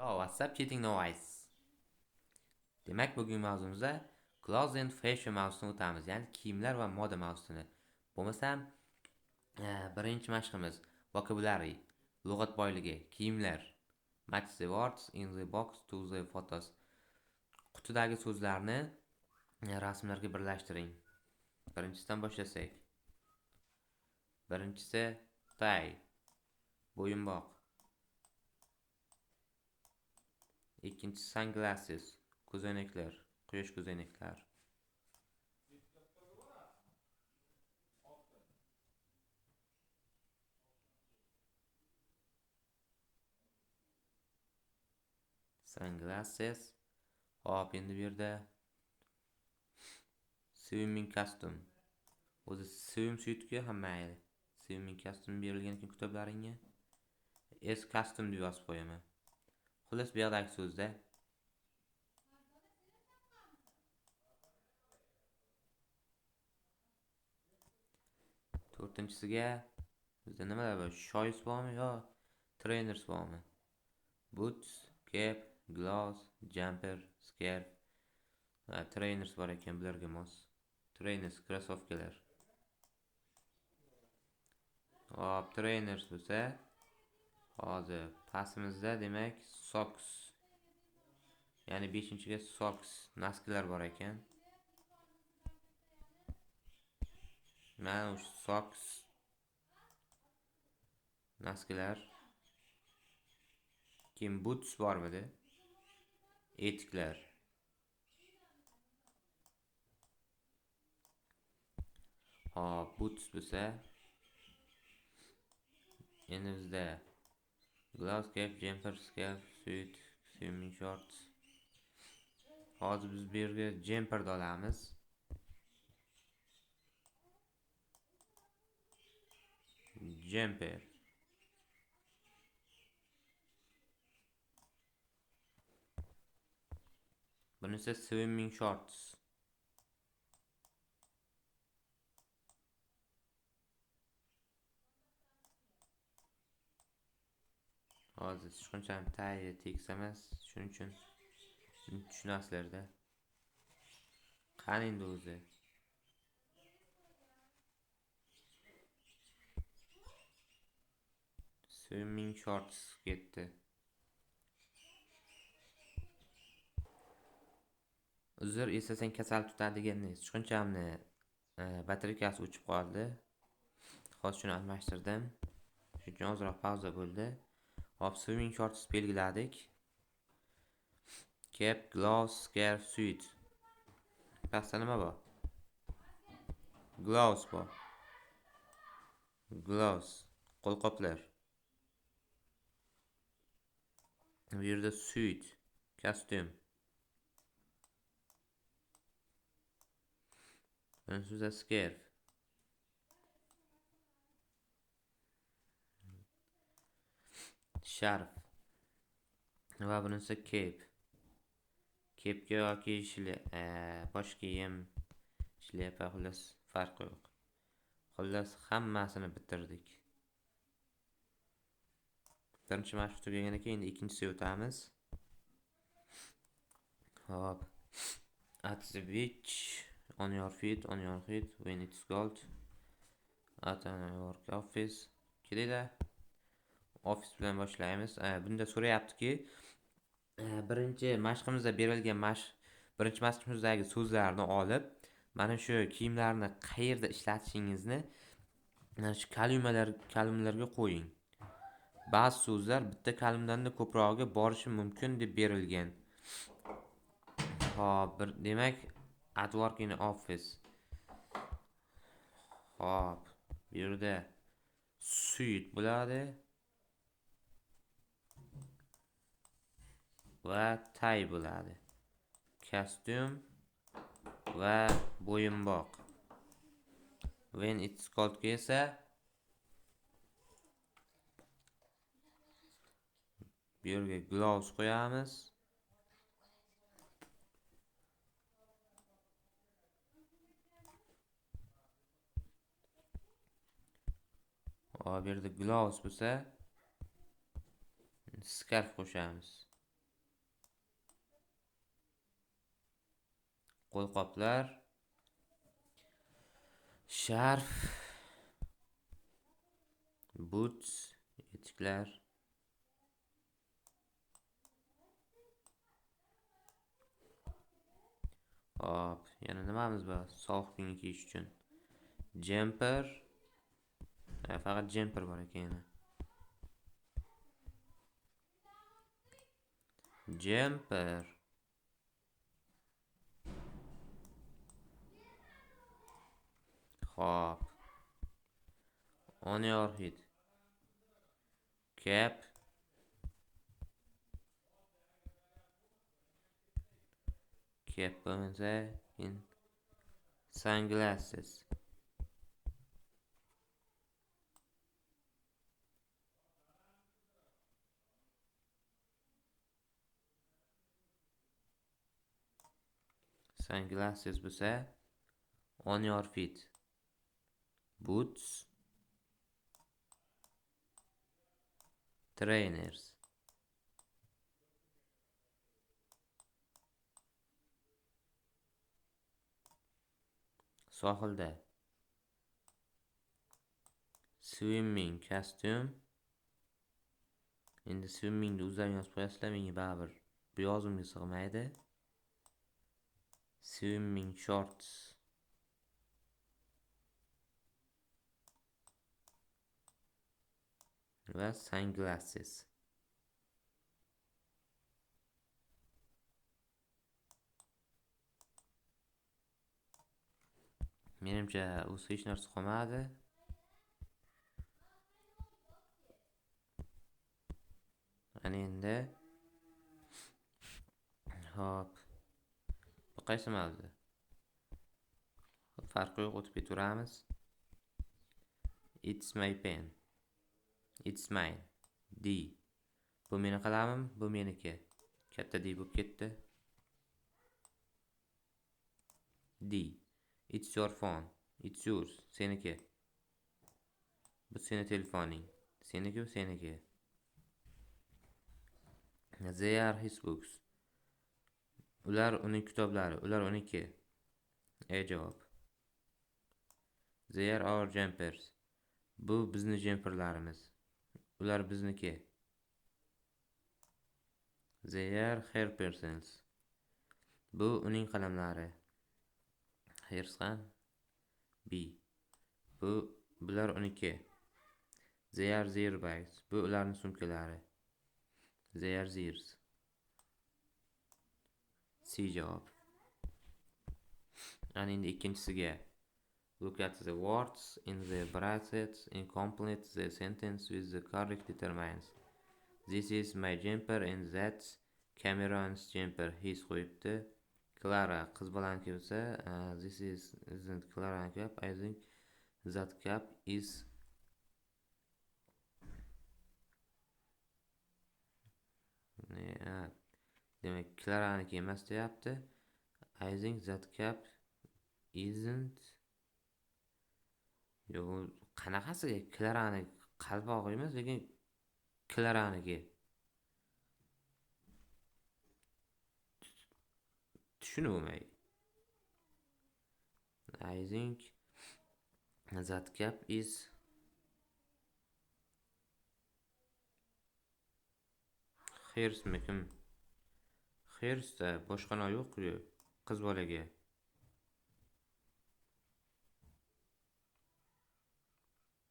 Yo, what's up, Cheating Noise? Demak, bugungi mavzumizda Clothes and Fashion mavzusini o'tamiz, ya'ni kiyimlar va moda mavzusini. Bo'lmasam, birinchi mashqimiz vocabulary, lug'at boyligi, kiyimlar. Match the words in the box to the photos. Qutidagi so'zlarni rasmlarga birlashtiring. Birinchisidan boshlasak. Birinchisi tie, bo'yinbog'. Ikkinchisi sunglasses, ko'zoynaklar, quyosh ko'zoynaklar. Sunglasses. Hop, endi bu yerda swimming costume. O'zi swimsuitga ham mayli. Swimming costume berilgan ekan kitoblaringga. S costume deb yozib qo'yaman. Xullas, bu yoqdagi so'zda to'rtinchisiga bizda nimalar bor? Shoes bormi yo trainers bormi? Boots, cap, gloves, jumper, scarf. Ha, trainers bor ekan, bularga mos. Trainers, krossovkalar. Hop, trainers bo'lsa, hozir pastimizda demak socks. Ya'ni 5-ga socks, naskilar bor ekan. Mana o'sha socks naskilar. Keyin boots bormidi? Etiklar. Hop, boots bo'lsa, endi bizda gloves, cap, jumper, scarf, suit, swimming shorts. Hozir biz bu yerga jumperni olamiz. Jumper. Bunisi swimming shorts. Hozir sichqonchani tagiga tekis emas, shuning uchun tushunasizlarda. Qani endi o'zi? Swimming shorts ketdi. Uzr, eslasang kasal tutadigan sichqonchamni batareykasi o'chib qoldi. Hozir shuni almashtirdim. Shuning uchun ozroq pauza bo'ldi. Hop, swimming shorts belgiladik. Cap, gloves, scarf, suit. Pastda nima bor? Gloves bor. Gloves, qo'lqoplar. Bu yerda suit, kostyum. Bunisi scarf. Sharf. Va bunisi cape. Kepka yoki bosh kiyim, shlyapa, xullas farqi yo'q. Xullas hammasini bitirdik. Birinchi mashq tugagandan keyin endi ikkinchisiga o'tamiz. Hop. At the beach, on your feet, on your head, when it's cold. At your office. Kelinglar. Office bilan boshlaymiz. Bunda so'rayaptiki, birinchi mashqimizda berilgan birinchi mashqimizdagi so'zlarni olib, mana shu kiyimlarni qayerda ishlatishingizni mana shu kalyumlarga qo'ying. Ba'zi so'zlar bitta kalyumdan ko'prog'iga borishi mumkin deb berilgan. Hop, demak, at work in office. Hop, bu yerda suit bo'ladi va tay bo'ladi. Kostyum va bo'yinbog'. When it's cold esa bu yerga gloves qo'yamiz. Hop, bu yerda gloves bo'lsa scarf qo'shamiz. Qo'lqoplar, sharf, boots, etiklar, Hop, yana nimamiz bor sovuq kunga kiyish uchun? Jumper. Faqat jumper bor ekan yana. Jumper. Hop. On your head. Cap. Cap bo'lmasa, in sunglasses. Sunglasses bo'lsa, on your feet. Boots, trainers. Sohilda. Swimming costume. Endi swimmingni o'zlaring yozib qo'yasizlar, menga baribir bu yozimga sig'maydi. Swimming shorts. Va sunglasses. Menimcha o'zi hech narsa qolmadi. Ana endi hop. Bu qaysi mavzu? Farqi yo'q, o'tib ketaveramiz. It's my pen. It's mine. D. Bu meni qalamim, bu meniki. Katta D bo'lib ketdi. D. It's your phone. It's yours. Seniki. Bu seni telefoning. Seniki, bu seniki. They are his books. Ular uning kitoblari, ular uniki. E javob. They are our jumpers. Bu bizni jumperlarimiz. Ular bizniki. They are her pencils. Bu uning qalamlari. Hers qan? B. Bular uniki. They are their bags. Bu ularning sumkalari. They are theirs. C javob. Ana endi ikkinchisiga. Look at the words in the brackets and complete the sentence with the correct determiners. This is my jumper and that's Cameron's jumper. His qo'yibdi. Clara qiz bolaniki bo'lsa, this is isn't Clara cap. I think that cap is demak Claraniki emas deyapti. I think that cap isn't. Yo'q, u qanaqasiga Clarani qalpog'i emas, lekin Claraniki. Tushunib bo'lmaydi. I think that cap is Hersmi kim? Hersda boshqa nom yo'q-ku qiz bolaga.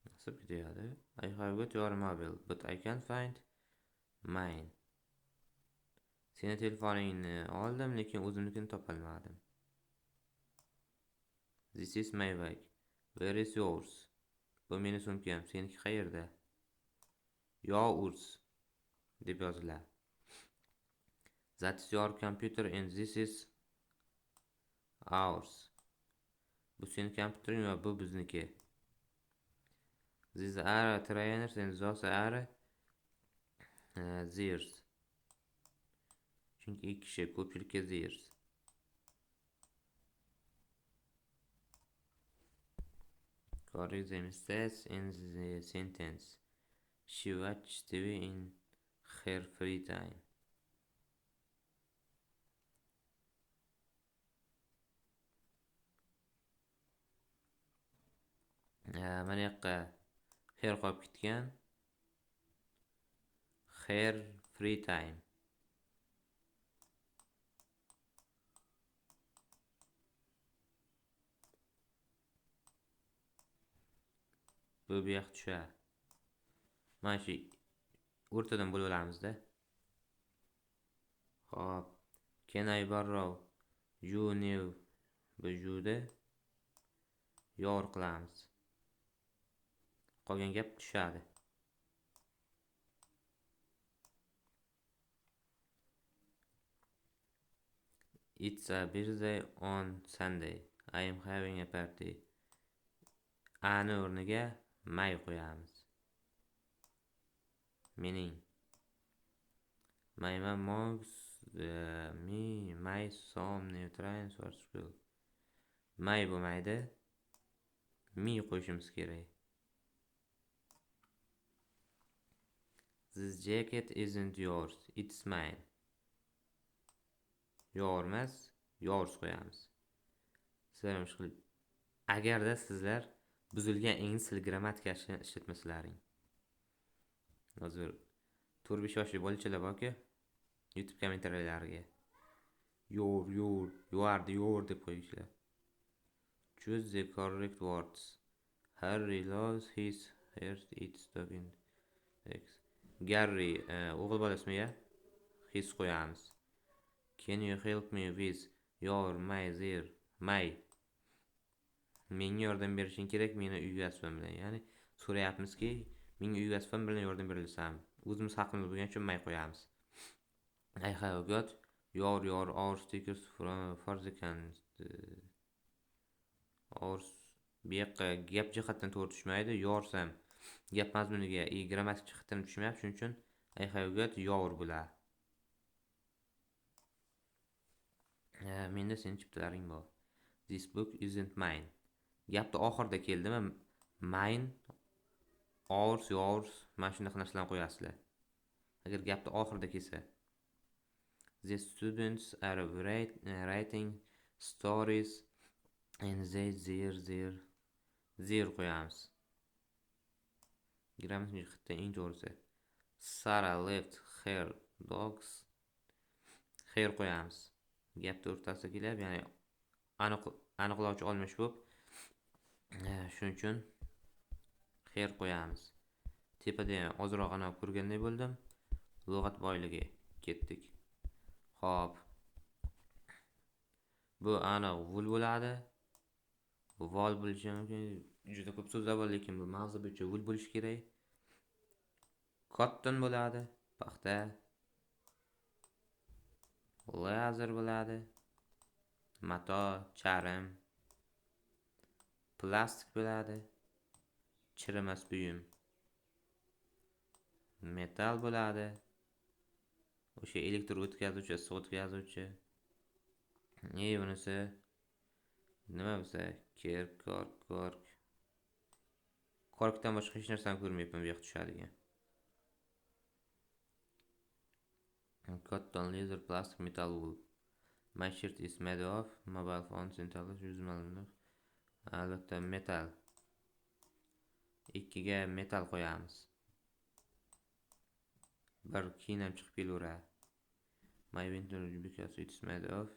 Nasib ketadi. I have got your mobile, but I can't find mine. Seni telefoningni oldim, lekin o'zimnikini topolmadim. This is my bag. Where is yours? Bu meni sumkam. Seniki qayerda? Yours deb yoziladi. That is your computer and this is ours. Bu seni kompyutering va bu bizniki. These are trainers and those are theirs. Chunki ikki kishi, ko'pchilikka theirs. Correct the mistakes in the sentence. She watches TV in her free time. Mana yoqqa her qolib ketgan. Her free time. Bu yoq tushadi. Mana shu o'rtadan bo'lib olamizda. Xo'p, can I borrow you new bu juda yor qilamiz. Qolgan gap tushadi. It's a birthday on Sunday. I am having a party. Ani o'rniga may qo'yamiz. Mening. My mom wants me my some new trains for school. May bo'lmaydi. Mi qo'yishimiz kerak. This jacket isn't yours, it's mine. Your emas, yours qo'yamiz. Sizlar ham qilib, agarda sizlar buzilgan ingliz tili grammatikasini ishlatmasalaring. Hozir 4-5 yoshli bolachalar borki, YouTube kommentariyalariga your, your, you are the your deb qo'yishlar. Choose the correct words. Harry loves his hair, it's talking X. Garry, o'g'il bola ismi ya? His qo'yamiz. Can you help me with your my their my? Menga yordam berishing kerak, meni uy vazifam bilan. Ya'ni so'rayapmizki, menga uy vazifam bilan yordam berilsam, o'zimiz haqimiz bo'lgani uchun may qo'yamiz. I have got your our stickers from for the can ours. Bu yoqqa gap jihatdan to'g'ri tushmaydi. Yours ham gap mazmuniga grammatik jihatdan tushmayapti. Shuning uchun I have got your bo'ladi. Menda sening chiptalaring bor. This book isn't mine. Gapni oxirida keldimi? Mine, ours, yours, mana shunaqa narsalarni qo'yasizlar. Agar gapni oxirida kelsa. The students are writing stories and they their their their qo'yamiz. Grammatik jihatdan eng to'g'risi. Sarah left her dogs. Her qo'yamiz. Gapni o'rtasida kelyapti, ya'ni aniqlovchi olmish bo'lib, shuning uchun her qo'yamiz. Tepada ham ozroq anavi ko'rganday bo'ldim. Lug'at boyligi ketdik. Xo'p. Bu aniq wool bo'ladi. Vol bo'lishi mumkin. Juda ko'p so'zlar bor, lekin bu mavzu bo'yicha wool bo'lishi kerak. Cotton bo'ladi, paxta. Lazer bo'ladi. Mato, charm. Plastik bo'ladi. Chirimas buyum. Metal bo'ladi. O'sha elektr o'tkazuvchi, issiq o'tkazuvchi. Bunisi nima bo'lsa, kerk, kork, kork. Korkdan boshqa hech narsani ko'rmayapman bu yoqda tushadigan. Cotton, leather, plastic, metal, wool. My shirt is made of mobile phones and tablets. Yuz ma'lumot. Albatta metal. 2ga metal qo'yamiz. Bir keyin ham chiqib kelaveradi. My winter because it's made of.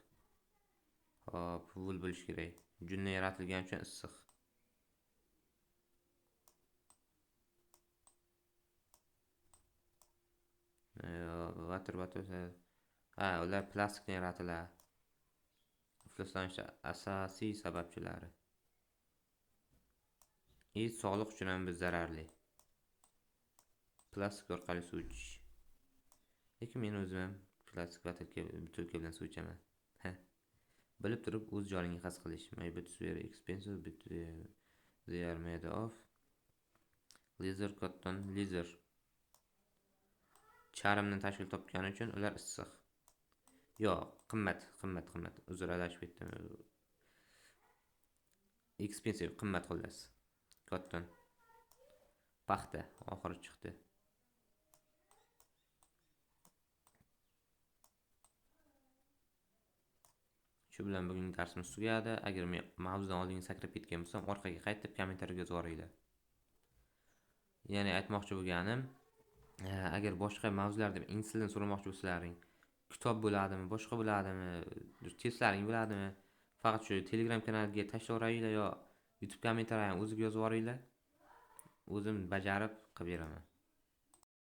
Hop, wool bo'lish kerak. Jundan yaratilgani uchun issiq. Water bottle. Ha, ular plastikdan yaratiladi. Ifloslanishning asosiy sababchilari. Sog'liq uchun ham biz zararli. Plastik orqali suv ichish. Lekin men o'zim ham plastik butilka bilan suv ichaman. Ha. Bilib turib o'z joningga qasd qilish. My boots very expensive, but they are made of leather, cotton, leather. Charmdan tashkil topgani uchun ular issiq. Yo'q, qimmat, qimmat, qimmat. Uzr, adashib ketdim. Expensive, qimmat xullas. Cotton. Paxta oxiri chiqdi. Shu bilan bugungi darsimiz tugadi. Agar men mavzudan oldinga sakrab ketgan bo'lsam, orqaga qaytib kommentariyaga yozib yuboringlar. Ya'ni aytmoqchi bo'lganim, agar boshqa mavzularda ingliz tilini so'ramoqchi bo'lsalaring, kitob bo'ladimi, boshqa bo'ladimi, testlaring bo'ladimi, faqat shu Telegram kanaliga tashlayveringlar yo YouTube kommentariyani o'ziga yozib yuboringlar. O'zim bajarib qilib beraman.